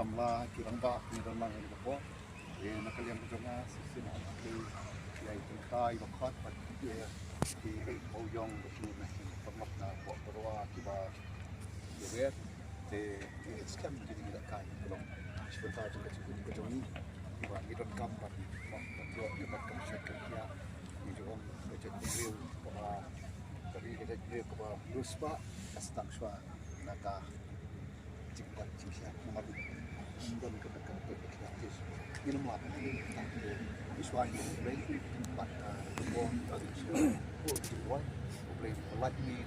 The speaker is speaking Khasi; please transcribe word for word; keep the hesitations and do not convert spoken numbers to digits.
Samla ki rangbah ngi don lang ha kane ka por. Te na ka liang ka jong nga, shisien nga kyrpad ïa i tynrai ba khot bad ïa ki hei Mawïong ba ki na ki paralok na Pyrwa kiba ïa wer. Te ngi skhem ki ngi da kai ki long shi bynta jong ka jingim ka jong ngi. Kiba ngi donkam ban ban ban ïoh kiba kam shet kam khiah. Ngi ju ong ka jaitbynriew kaba ka ri ka jaitbynriew kaba riewspah ka sdang shuwa na ka jingbat jingshah namar ngi don ka bynta ka bynta ka jingshah. Ngi nym lah ngi tang ngi shuwa ngi Blei bad ka bynta ka jingshah. Ko jingwai ko Blei ko lait ngi.